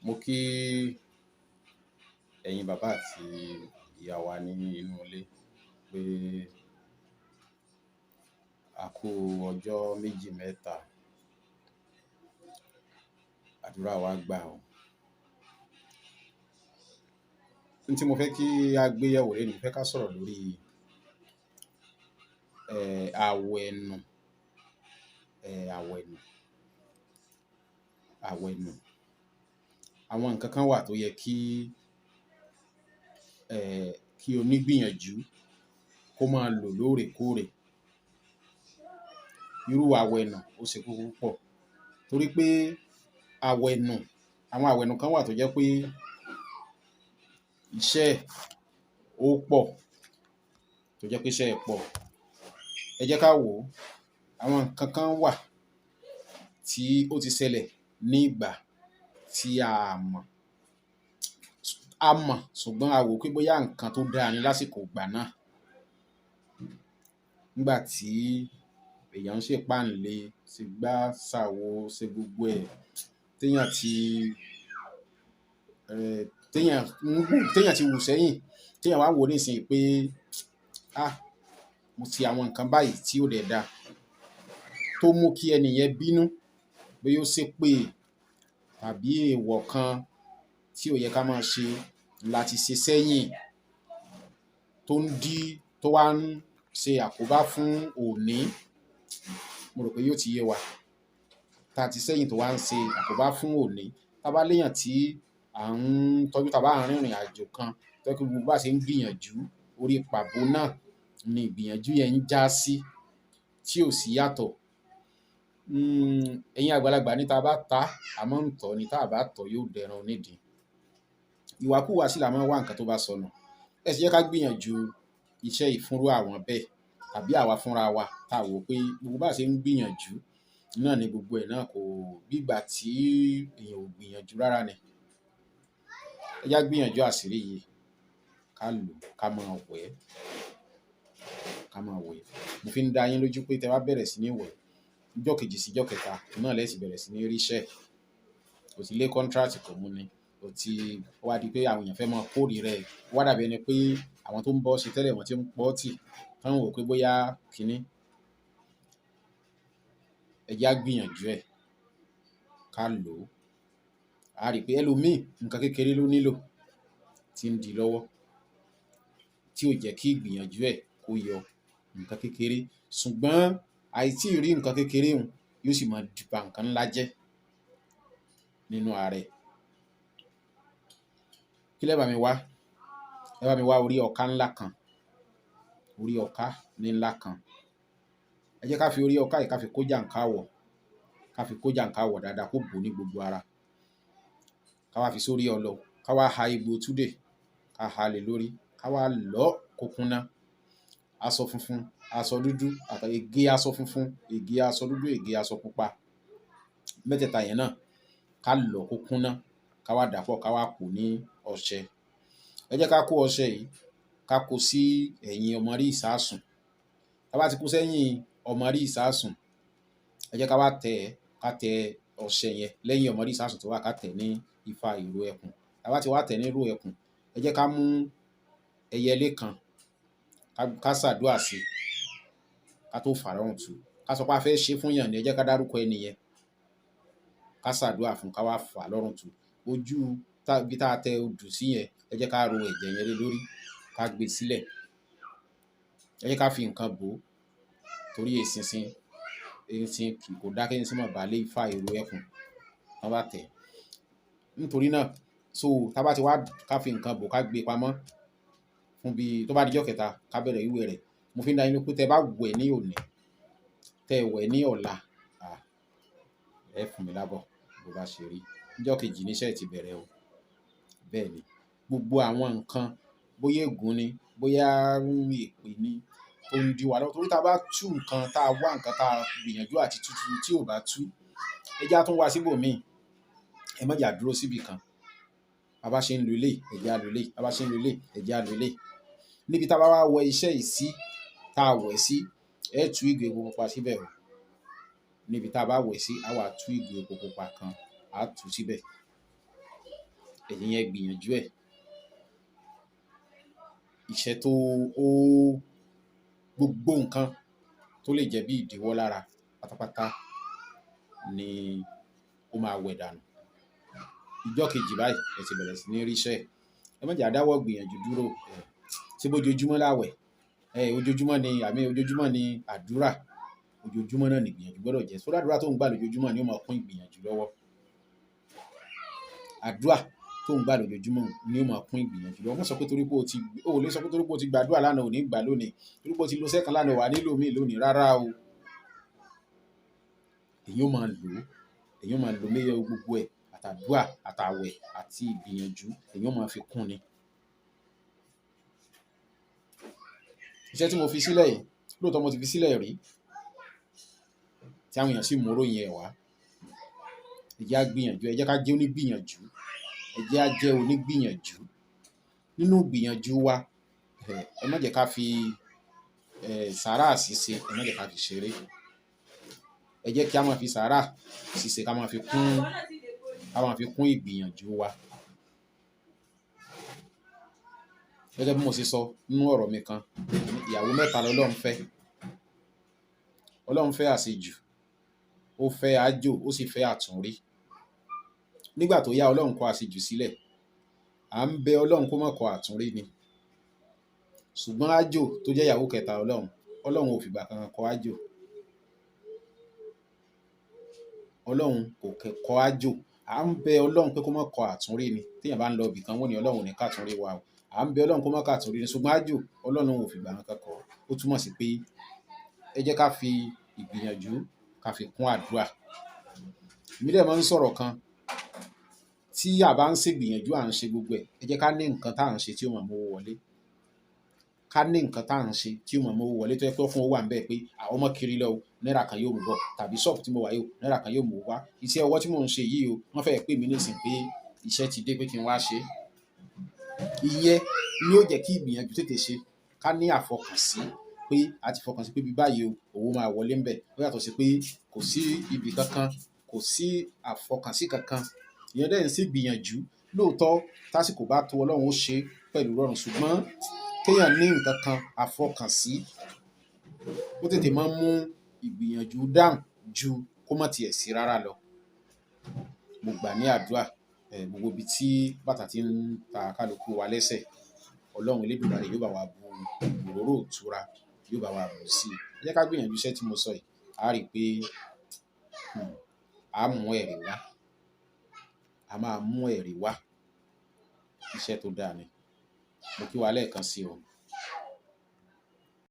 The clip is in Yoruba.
Mo kí ẹ̀yin bàbá àti ìyá wa ní inú ilé pé a kú ọjọ́ méjì mẹ́ta, àdúrà wa gbà o. N tí mo fẹ́ kí a gbé yẹ̀wò lénìí, mo fẹ́ ká sọ̀rọ̀ lórí àwẹ̀nù, àwẹ̀nù, àwẹ̀nù. Àwọn nǹkan kan wà tó yẹ kí kí onígbìyànjú kó máa lò lóòrèkóòrè. Irú àwẹ̀nù ó ṣe kókó púpọ̀ torí pé àwẹ̀nù, àwọn àwẹ̀nù kan wà tó jẹ́ pé iṣẹ́ ẹ̀ ó pọ̀, tó jẹ́ pé iṣẹ́ ẹ̀ pọ̀. Ẹ jẹ́ ká wò ó, àwọn nǹkan kan wà tí ó ti ṣẹlẹ̀ ní ìgbà tí a à mọ̀. A mọ̀ ṣùgbọ́n a wò ó pé bóyá nǹkan tó dáa ni lásìkò ìgbà náà. Nígbà tí èèyàn ń ṣèpáǹle, ṣegbá, ṣàwo, ṣe gbogbo ẹ̀, téèyàn ti téèyàn ń wò, téèyàn ti wò sẹ́yìn, téèyàn wá wò ó nísìnyí pé mo ṣe àwọn nǹkan báyìí tí ò dẹ̀ dáa, tó mú kí ẹni yẹn bínú, bóyá ó ṣépè tàbí èèwọ̀ kan tí ò yẹ ká máa ṣe la ti ṣe sẹ́yìn, tó ń dí, tó wá ń ṣe àkóbá fún òní. Mo rò pé yóò ti yé wa. Tá a ti sẹ́yìn tó wá ń ṣe àkóbá fún òní. Tá bá léèyàn tí à ń tọ́jú, tá bá ń rìnrìn àjò kan, tó jẹ́ pé gbogbo bá ṣe ń gbìyànjú, orí pàbó náà ni ìgbìyànjú yẹn ń já sí, tí ò sí yàtọ̀. Ẹ̀yin àgbàlagbà ní tá a bá ta á, a máa ń tọ̀ ọ́ ni, tá à bá tọ̀ ọ́, yóò dẹran onídin. Ìwàkúwà sì la máa ń wá nǹkan tó bá sọnù. Ẹ sì jẹ́ ká gbìyànjú iṣẹ́ yìí fúnrú àwọn bẹ́ẹ̀ tàbí àwa fúnra wa tá a wò ó pé gbogbo bá ṣe ń gbìyànjú náà ni gbogbo ẹ̀ náà kò bí ìgbà tí èèyàn ò gbìyànjú rárá ni. Ẹ jẹ́ á gbìyànjú àṣírí yìí, ká lò ó, ká máa wẹ̀ ẹ́, ká máa wẹ̀ ẹ́. Mo fi ń dá yín lójú pé tẹ bá bẹ̀rẹ̀ sí ní wẹ̀ ẹ́, ijọ́ kejì sí ijọ́ kẹta náà lẹ́ sì bẹ̀rẹ̀ sí ní ríṣẹ́. O ti lé contract kò mú ni, o ti ó wá di pé àwọn èèyàn fẹ́ máa kórìíra ẹ̀. Ó wá dàbí ẹni pé àwọn tó ń bọ́ ṣe tẹ́lẹ̀ wọ́n ti ń pọ́ tì, tán ń wò ó pé bóyá kiní. Ẹ jẹ́ á gbìyànjú ẹ̀, ká lò ó. A á rí i pé ẹlòmíì, nǹkan kékeré ló nílò tí ń dí lọ́wọ́, tí ò jẹ́ kí ìgbìyànjú ẹ̀ kó yọ, nǹkan kékeré. Ṣùgbọ́n àìtíì rí nǹkan kékeré un yóò sì máa ba nǹkan ńlá jẹ́ nínú ara ẹ̀. Kí lẹ́ bá mi wá? Ẹ bá mi wá orí ọká ńlá kan, orí ọká ní ńlá kan. Ẹ jẹ́ ká fi orí ọká yìí ká fi kó jànkáwọ̀, ká fi kó jànkáwọ̀ dáadáa kó bò ó ní gbogbo ara. Ká wá fi sórí ọlọ, ká wá ha egbò túdè, ká há a lé lórí, ká wá lọ̀ ọ́ kó kúnná. Aṣọ funfun, aṣọ dúdú, àti ègé aṣọ funfun, ègé aṣọ dúdú, ègé aṣọ pupa. Mẹ́tẹ̀ẹ̀ta yẹn náà ká lọ̀ ọ́ kó kúnná, ká wá dàá pọ̀, ká wá pò ó ní ọṣẹ. Ẹ jẹ́ ká kó ọṣẹ yìí, ká kó sí ẹ̀yìn ọmọrí ìsáàsùn. Tá bá ti kó sẹ́yìn ọmọrí ìsáàsùn, ẹ jẹ́ ká wá tẹ̀ ẹ́, ká tẹ ọṣẹ yẹn lẹ́yìn ọmọrí ìsáàsùn tó wà, ká tẹ̀ ẹ́ ní ifá ìró ẹkùn. Tá bá ti wá tẹ̀ ẹ́ ní ìró ẹkùn, ẹ jẹ́ ká mú ẹyẹlé kan, ká ṣàdúà sí i, ká tó fà á lọ́rùn tú. Ká sọ pé a fẹ́ ṣe é fúnyàn ni, ẹ jẹ́ ká dárúkọ ẹni yẹn. Ká ṣàdúà fún un, ká wá fà á lọ́rùn tú. Ojú ibi tá a tẹ odù sí yẹn, ẹ jẹ́ ká ro ẹ̀jẹ̀ yẹn lé lórí, ká gbé e sílẹ̀. Ẹ jẹ́ ká fi nǹkan bò ó torí eṣinṣin, eṣinṣin kò dáa kí eṣinṣin máa bà lé ifá ìró ẹkùn tán bá tẹ̀ ẹ́. Nítorí náà, so tá bá ti wá ká fi nǹkan bò ó, ká gbé e pamọ́ fún bí tó bá dijọ́ kẹta, ká bẹ̀rẹ̀ wíwẹ̀ rẹ̀. Mo fi ń dá yín lójú pé tẹ bá wẹ̀ ẹ́ ní òní, tẹ́ ẹ wẹ̀ ẹ́ ní ọ̀la, ẹ fún mi lábọ̀ bó bá ṣe rí. Níjọ́ kejì níṣẹ́ ẹ̀ ti bẹ̀rẹ̀ o. Bẹ́ẹ̀ ni, gbogbo àwọn nǹkan, bóyá ègún ni, bóyá èpè ni tó ń dí wa lọ́wọ́. Torí tá a bá tú nǹkan, tá a wá nǹkan tá a gbìyànjú àti tú tú tí ò bá tú, ẹ jẹ́ á tún wá síbòmíì. Ẹ má jẹ́ á dúró síbì kan. Bá bá ṣe ń lo eléyìí, ẹ jẹ́ á lo eléyìí. Bá bá ṣe ń lo eléyìí, ẹ jẹ́ á lo eléyìí. Níbi tá a bá wá wẹ iṣẹ́ yìí sí, tá a wẹ̀ sí, ẹ tú ìgò epo pupa síbẹ̀ o. Níbi tá a bá wẹ̀ sí, a wà tú ìgò epo pupa kan, a tú síbẹ̀. Ẹ̀yin yẹn gbìyànjú ẹ̀. Iṣẹ́ tó ó gbogbo nǹkan tó lè jẹ́ bí ìdíwọ́ lára pátápátá ni ó máa wẹ̀ dànù. Ìjọ́ kejì báyìí ẹ ti bẹ̀rẹ̀ sí ní ríṣẹ́. Ẹ má jẹ́ á dáwọ́ gbìyànjú dúró. Ṣé bójoojúmọ́ láwẹ̀? Ojoojúmọ́ ni àmì, ojoojúmọ́ ni àdúrà. Ojoojúmọ́ náà ni ìgbìyànjú gbọ́dọ̀ jẹ́. Sórí àdúrà tó ń gbà lójoojúmọ́ ni ó máa kún ìgbìyànjú lọ́wọ́. Àdúrà tó ń gbà lójoojúmọ́ ni ó máa kún ìgbìyànjú lọ́wọ́. Má sọ pé torí pé o ti, o ò lè sọ pé torí pé o ti gbàdúrà lánàá ò ní gbà lónìí. Torí pé o ti lo iṣẹ́ kan lánàá ò wá nílò míì lónìí. Rárá o. Èyí ó máa lò ó. Èyí ó máa lò méyẹ gbogbo ẹ̀, àtàdúrà, àtàwẹ̀ àti ìgbìyànjú, èyí ó máa fi kún ni. Iṣẹ́ tí mo fi sílẹ̀ yìí, lóòótọ́ mo ti fi sílẹ̀ rí, tí àwọn èèyàn sì mú oró yẹn wá. Ẹ jẹ́ á gbìyànjú, ẹ jẹ́ ká jẹ́ onígbìyànjú, ẹ jẹ́ á jẹ́ onígbìyànjú. Nínú ìgbìyànjú wa, ẹ má jẹ́ ká fi sàárà ṣíṣe, ẹ má jẹ́ ká fi ṣeré. Ẹ jẹ́ kí a máa fi sàárà ṣíṣe ká máa fi kún, ká máa fi kún ìgbìyànjú wa. Gẹ́gẹ́ bí mo ṣe sọ nínú ọ̀rọ̀ mi kan, ìyàwó mẹ́ta lọ́lọ́run fẹ́. Ọlọ́run fẹ́ àṣejù, ó fẹ́ àjò, ó sì fẹ́ àtúnrí. Nígbà tó yá, Ọlọ́run kọ àṣejù sílẹ̀. À ń bẹ Ọlọ́run kó má kọ àtúnrí ni. Ṣùgbọ́n àjò tó jẹ́ ìyàwó kẹta Ọlọ́run, Ọlọ́run ò fìgbà kankan kọ àjò. Ọlọ́run kò kọ àjò. À ń bẹ Ọlọ́run pé kó má kọ àtúnrí ni. Tí èèyàn bá ń lọ ibì kan, wọ́n ní Ọlọ́run ò ní ká àtúnrí wa o. À ń bẹ Ọlọ́run kó má kọ àtúnrí ni. Ṣùgbọ́n àjò, Ọlọ́run ò fìgbà kankan kọ. Ó túmọ̀ sí pé ẹ jẹ́ ká fi ìgbìyànjú ká fi kún àdúrà. Èmi dẹ̀ máa ń sọ̀rọ̀ kan, tí a bá ń ṣe ìgbìyànjú, à ń ṣe gbogbo ẹ̀. Ẹ jẹ́ ká ní nǹkan tá à ń ṣe tí ó máa mú owó wọlé. Ká ní nǹkan tá à ń ṣe tí ó máa mú owó wọlé tó jẹ́ pé fún owó wà níbẹ̀ pé àwọn ọmọ kiri lọ o, náírà kan yóò mú bọ̀, tàbí ṣọ́ọ̀bù tí mo wà yìí o, náírà kan yóò mú wá. Iṣẹ́ ọwọ́ tí mò ń ṣe yìí o, wọ́n fẹ́ pè mí nísìnyí pé iṣẹ́ ti dé pé kí n wá ṣe. Ìyẹn ni ó jẹ́ kí ìgbìyànjú tètè ṣe. Ká ní àfọkànsí pé a ti fọkàn sí pé bí báyìí o, owó máa wọlé ńbẹ̀. Ó yàtọ̀ sí pé kò sí ibi kankan, kò sí àfọkànsí kankan. Ìyẹn dẹ̀ ń ṣe ìgbìyànjú. Lóòótọ́, tásìkò bá tó, Ọlọ́run ó ṣe pẹ̀lú rọrùn. Ṣùgbọ́n kéèyàn ní nǹkan kan àfọkànsí, ó tètè máa ń mú ìgbìyànjú dáhùn ju kó má tiẹ̀ sí rárá lọ. Mo gbà ní àdúrà, gbogbo ibi tí bàtà tí ń ta kálukú wa lẹ́sẹ̀, Ọlọ́run Elédùmarè yóò bá wa bu òróró ìtura, yóò bá wa bù sí i. Ẹ jẹ́ ká gbìyànjú iṣẹ́ tí mo sọ yìí. A rí i pé a mú ẹ̀rí wá. A máa mú ẹ̀rí wá. Iṣẹ́ tó dáa ni. Mo kí wa lẹ́ẹ̀kan sí o.